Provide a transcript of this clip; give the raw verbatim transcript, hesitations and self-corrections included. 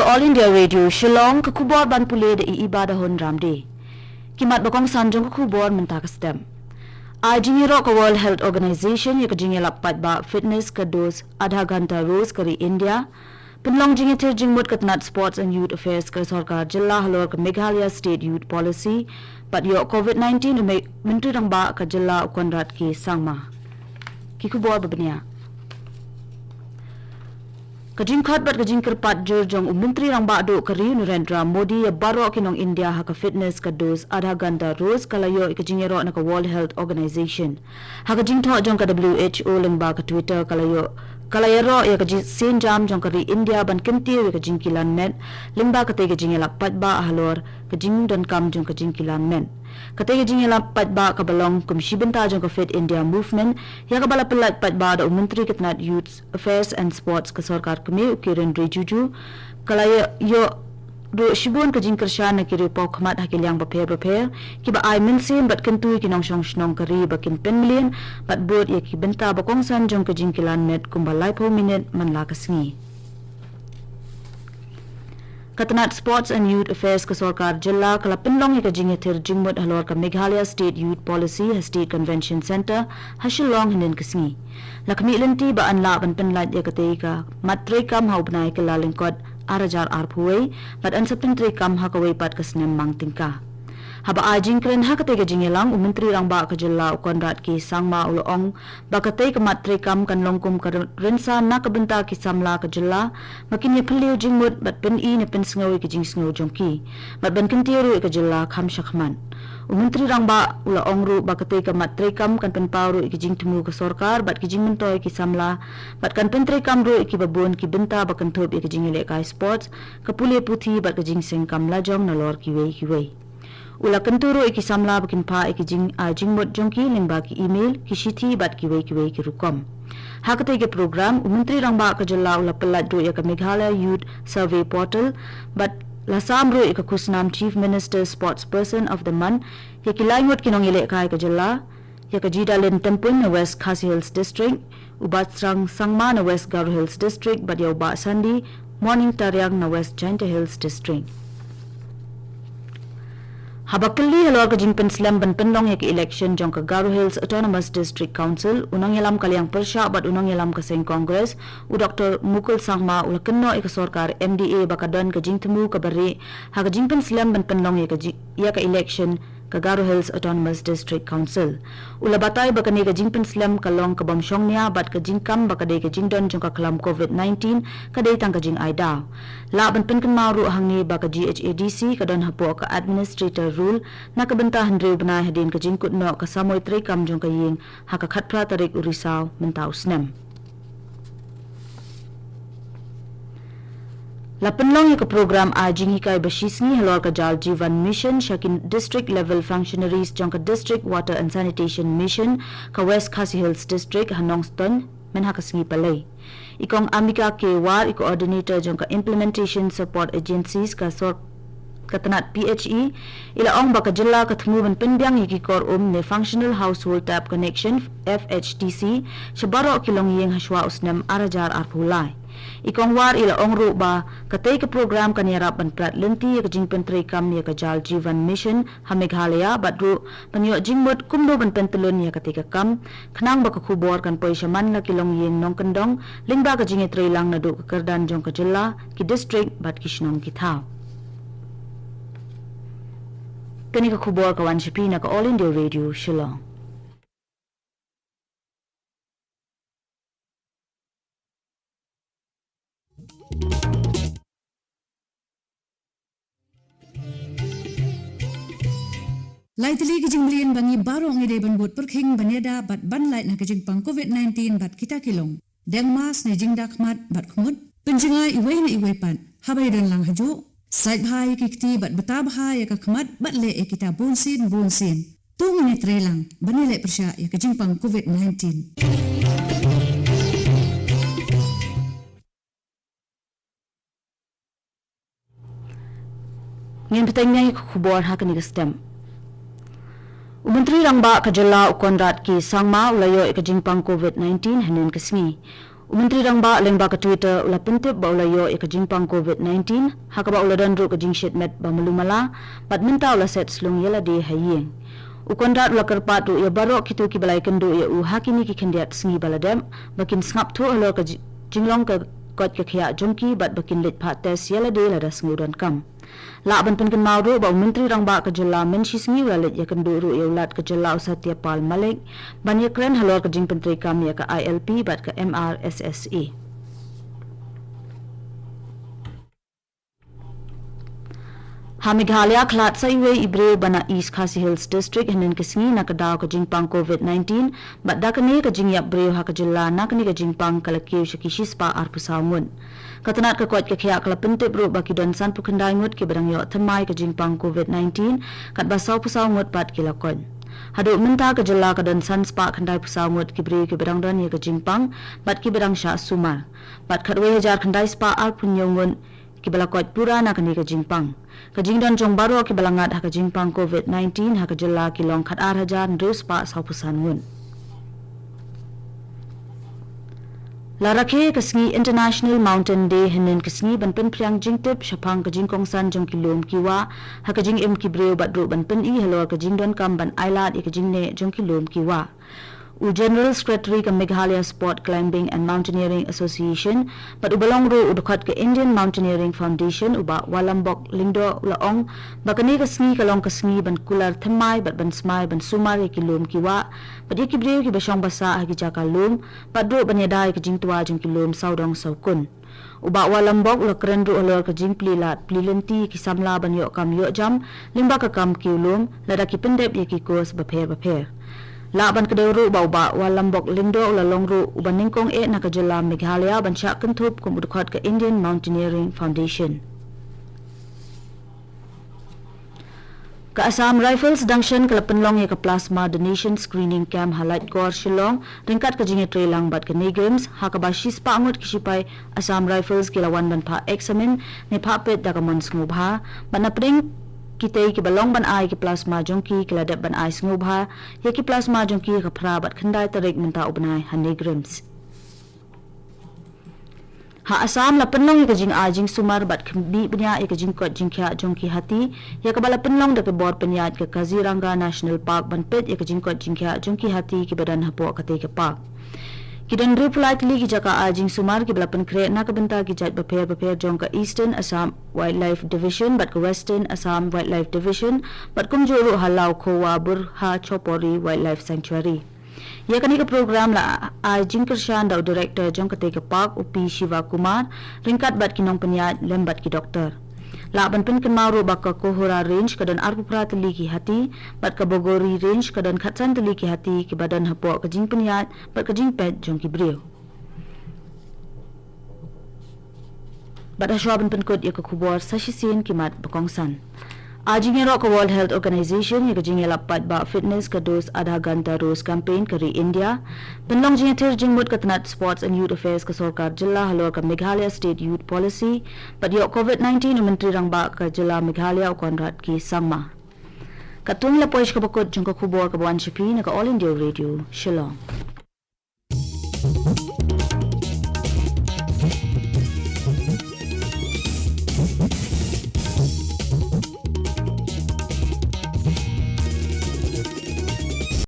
All India Radio Shillong, ka khubor ban pule da i Iba da Hon Ramde. Ki mat ba kongsan jong ka khubor mynta ka step. Ai jingïaroh ka World Health Organization ïa ka jingïalap paidbah fitness ka dose adha ghanta roz ka ri India. Pynlong jingïathir jingmut ka tnat Sports and Youth Affairs ka sorkar jylla halor ka Meghalaya State Youth Policy. Bad ïoh covid nineteen u me-, Myntri Rangbah ka jylla u Conrad K Sangma. Ki khubor ba bniah. Ka jingkhot bad ka jingkyrpad jur jong u Myntri Rangbah duh ka ri u Narendra Modi ïa baroh ki nong India ha ka fitness ka dose adha ghanta roz ka la ïoh ïa ka jingïaroh na ka World Health Organization. Ha ka jingthoh jong ka W H O lyngba ka Twitter ka la ïoh, ka la ïaroh ïa ka jingsienjam jong ka ri India ban kyntiew ïa ka jingkilan met lyngba katei ka jingïalap paidbah halor ka jingdonkam jong ka jingkilan met. Katei ka jingïalap paidbah kaba long kum shi bynta jong ka Fit India Movement, ïa kaba la pyllait paidbah da u Myntri ka tnat Youth Affairs and Sports ka sorkar kmie u Kiren Rijiju, ka la ïoh, ïoh ruh shibun ka jingkyrshan na ki riewpawkhmat ha ki liang bapher bapher, kiba ai mynsiem bad kyntu ïa ki nongshong shnong ka ri ba kin pynmlien bad bud ïa ki bynta ba kongsan jong ka jingkilan met kumba laiphew minit man la ka sngi. Ka tnat Sports and Youth Affairs ka sorkar jylla ka la pynlong ïa ka jingïathir jingmut halor ka Meghalaya State Youth Policy ha State Convention Centre ha Shillong hynnin ka sngi. La khmih lynti ba yn lah ban pynlait ïa katei ka mat treikam ha u bnai Kyllalyngkot ar hajar arphew wei bad yn sa pyntreikam ha kawei pat ka snem mang tyngka. Haba ai jingkren ha katei ka jingïalang u Myntri Rangbah ka jylla u Conrad K Sangma u la ong ba katei ka mat treikam kan long kum ka rynsan na ka bynta ki samla ka jylla ba kin ïa phylliew jingmut bad pyni ne pynsngew ïa ki jingsngew jong ki bad ban kyntiew ruh ïa ka jylla kham shakhmat. U Myntri Rangbah u la ong ruh ba katei ka mat treikam kan pynpaw ruh ïa ki jingthmu ka sorkar bad ki jingmyntoi ki samla bad kan pyntreikam ruh ïa kiba bun ki bynta ba kynthup ïa ki jingïalehkai sports, ka pule puthi bad ka jingseng kam lajong nalor kiwei kiwei. U la kyntu ruh ïa ki samla ba kin phah ïa ki jingai jingmut jong ki lyngba ki email, ki shithi bad kiwei kiwei ki rukom. Ha katei ka program u Myntri Rangbah ka jylla u la pyllait ruh ïa ka Meghalaya Youth Survey Portal bad la sam ruh ïa ka khusnam Chief Minister Sports Person of the Month ïa ki lai ngut ki nongïalehkai ka jylla, ïa ka Jidalin Tympuin na West Khasi Hills District, u Bah Tsang Sangma na West Garo Hills District bad ïa u Bah Sandi Morning Tariang na West Jaintia Hills District. Haba kylli halor ka jingpynslem ban pynlong ïa ka election jong ka Garo Hills Autonomous District Council, u nongïalam ka liang pyrshah bad u nongïalam ka seng Congress, u Doctor Mukul Sangma u la kynnoh ïa ka sorkar M D A ba ka don ka jingthmu kaba rieh ha ka jingpynslem ban pynlong ïa ka ji-, ïa ka election ka Garo Hills Autonomous District Council. U la batai ba kane ka jingpynslem ka long ka bym shong nia bad ka jingkam ba ka dei ka jingdon jong ka khlam covid nineteen ka dei tang ka jingai daw. Lah ban pynkynmaw ruh hangne ba ka G H A D C ka don hapoh ka Administrator Rule na ka bynta hynriew bnai hadien ka jingkut noh ka samoi treikam jong ka ïing ha ka khatphra tarik u Risaw mynta u snem. La pynlong ïa ka program ai jinghikai ba shisngi halor ka Jal Jeevan Mission sha ki District Level Functionaries jong ka District Water and Sanitation Mission ka West Khasi Hills District ha Nongstoiñ mynha ka sngi Palei. I Kong Amika K War, i Coordinator jong ka Implementation Support Agencies ka sor-, ka tnat P H E, i la ong ba ka jylla ka thmu ban pynbiang ïa ki kor um ne Functional Household Tap Connection, F H T C, sha baroh ki longïing hashwa u snem ar hajar arphew lai. I Kong War i la ong ruh ba katei ka program kan ïarap ban prat lynti ïa ka jingpyntreikam ïa ka Jal Jeevan Mission ha Meghalaya bad ruh ban ïoh jingmut kumno ban pyntlun ïa katei ka kam, khnang ba ka khubor kan poi shaman la ki longïing nongkyndong lyngba ka jingïatreilang naduh ka kyrdan jong ka jylla, ki district bad ki shnong ki thaw. Kane ka khubor ka wan sha phi na ka All India Radio Shillong. Lai tylli ki jingmlien ba ngi baroh ngi dei ban bud pyrkhing ban ïada bad ban lait na ka jingpang covid nineteen bad kita ki long deng mask ne jingda khmat bad khmut, pynjngai iwei na iwei pat haba ïadon lang hajuh, sait bha ïa ki kti bad bta bha ïa ka khmat bad leh ïa kita bunsien bunsien. To ngin ïatreilang ban ïaleh pyrshah ïa ka jingpang covid nineteen. Ngin bteng ïa ka khubor ha kane ka stem. U Myntri Rangbah ka jylla u Conrad K Sangma u la ïoh ïa ka jingpang covid nineteen hynnin ka sngi. U Myntri Rangbah lyngba ka Twitter u la pyntip ba u la ïoh ïa ka jingpang COVID nineteen, ha kaba u la don ruh ka jingshit met ba malu mala, bad mynta u la set slung ïa lade ha ïing. U Conrad u la kyrpad ruh ïa baroh kito kiba la ïakynduh ïa u ha kine ki khyndiat sngi ba la dep, ba kin sngap thuh halor ka ji-, jinglong ka koit ka khiah jong ki bad ba kin leit phah test ïa lade lada sngew donkam. Lah ban pynkynmaw ruh ba u Myntri Rangbah ka jylla mynshi sngi u la leit ïakynduh ruh ïa u Lat ka jylla u Satya Pal Malik, ban ïakren halor ka jingpyntreikam ïa ka I L P bad ka M R S S A. Ha Meghalaya khlad sa iwei i briew ba na East Khasi Hills District hynnin ka sngi na ka daw ka jingpang COVID nineteen, bad da kane ka jingïap briew ha ka jylla na kane ka jingpang ka la kiew sha ki shispah arphew saw ngut. Ka tnat ka koit ka khiah ka la pyntip ruh ba ki don sanphew khyndai ngut kiba dang ïoh thymmai ka jingpang COVID nineteen, katba sawphew saw ngut pat ki la koit. Haduh mynta ka jylla ka don sanspah khyndaiphew saw ngut ki briew kiba dang don ïa ka jingpang, bad kiba dang shah sumar. Bad khatwei hajar khyndai spah arphew hynñiew ngut kiba la koit pura na kane ka jingpang. Ka jingdon jong baroh kiba la ngat ha ka jingpang COVID nineteen ha ka jylla ki long khatar hajar hynriew spah sawphew san ngut. La rakhe ka sngi International Mountain Day hynnin ka sngi ban pynphriang jingtip shaphang ka jingkongsan jong ki lum ki wah ha ka jingim ki briew bad ruh ban pyni halor ka jingdonkam ban ailad ïa ka jingneh jong ki lum ki wah. U General Secretary ka Meghalaya Sport Climbing and Mountaineering Association bad uba long ruh u dkhot ka Indian Mountaineering Foundation, u Bah Walambok Lyngdoh, u la ong ba kane ka sngi ka long ka sngi ban kular thymmai bad ban smai ban sumar ïa ki lum ki wah bad ïa ki briew kiba shong ba sah ha ki jaka lum, bad ruh ban ïada ïa ka jingtwa jong ki lum sawdong sawkun. U Bah Walambok u la kren ruh halor ka jingplie lad plie lynti ïa ki samla ban ïoh kam ïoh jam lyngba ka kam kiew lum, lada ki pyndep ïa ki course bapher bapher. Lah ban kdew ruh ba u Bah Walambok Lyngdoh u la long ruh uba nyngkong eh na ka jylla Meghalaya ban shah kynthup kum u dkhot ka Indian Mountaineering Foundation. Ka Assam Rifles dang shen ka la pynlong ïa ka Plasma Donation Screening Camp ha Laitkor, Shillong, ryngkat ka jingïatreilang bad ka NEIGRIHMS, ha kaba shispah ngut ki shipai Assam Rifles ki la wan ban phah eksamin ne phah peit da ka mon sngewbha, bad na pdeng kitei kiba long ban ai ki plasma jong ki, ki la dep ban ai sngewbha ïa ki plasma jong ki ha ka phra bad khyndai tarik mynta u bnai ha NEIGRIHMS. Ha Assam la pynlong ïa ka jingai jingsumar bad khmih bniah ïa ka jingkoit jingkhiah jong ki hati, ïa kaba la pynlong da ka bor pynïaid ka Kaziranga National Park ban peit ïa ka jingkoit jingkhiah jong ki hati kiba don hapoh katei ka park. Ki don hynriewphew lai tylli ki jaka ai jingsumar kiba la pynkhreh na ka bynta ki jait bapher bapher jong ka Eastern Assam Wildlife Division bad ka Western Assam Wildlife Division, bad kumjuh ruh ha Lawkhowa Burha Chopori Wildlife Sanctuary. Ïa kane ka program la ai jingkyrshan da u Director jong katei ka park, u P Shiva Kumar, ryngkat bad ki nongpynïaid lem bad ki doktor. Lah ban pynkynmaw ruh ba ka Kohora Range ka don arphew phra tylli ki hati, bad ka Bogori Range ka don khatsan tylli ki hati kiba don hapoh ka jingpynïaid bad ka jingpeit jong ki briew. Bad hashwa ban pynkut ïa ka khubor, sa shisien ki mat ba kongsan. Ai jingïaroh ka World Health Organization ïa ka jingïalap paidbah fitness ka Dos Adha Ghanta Rose Campaign ka ri India. Pynlong jingïathir jingmut ka tnat Sports and Youth Affairs ka sorkar jylla halor ka Meghalaya State Youth Policy. Bad ïoh COVID nineteen u Myntri Rangbah ka jylla Meghalaya u Conrad K Sangma. Katto ngi la poi sha kaba kut jong ka khubor kaba wan sha phi na ka All India Radio, Shillong.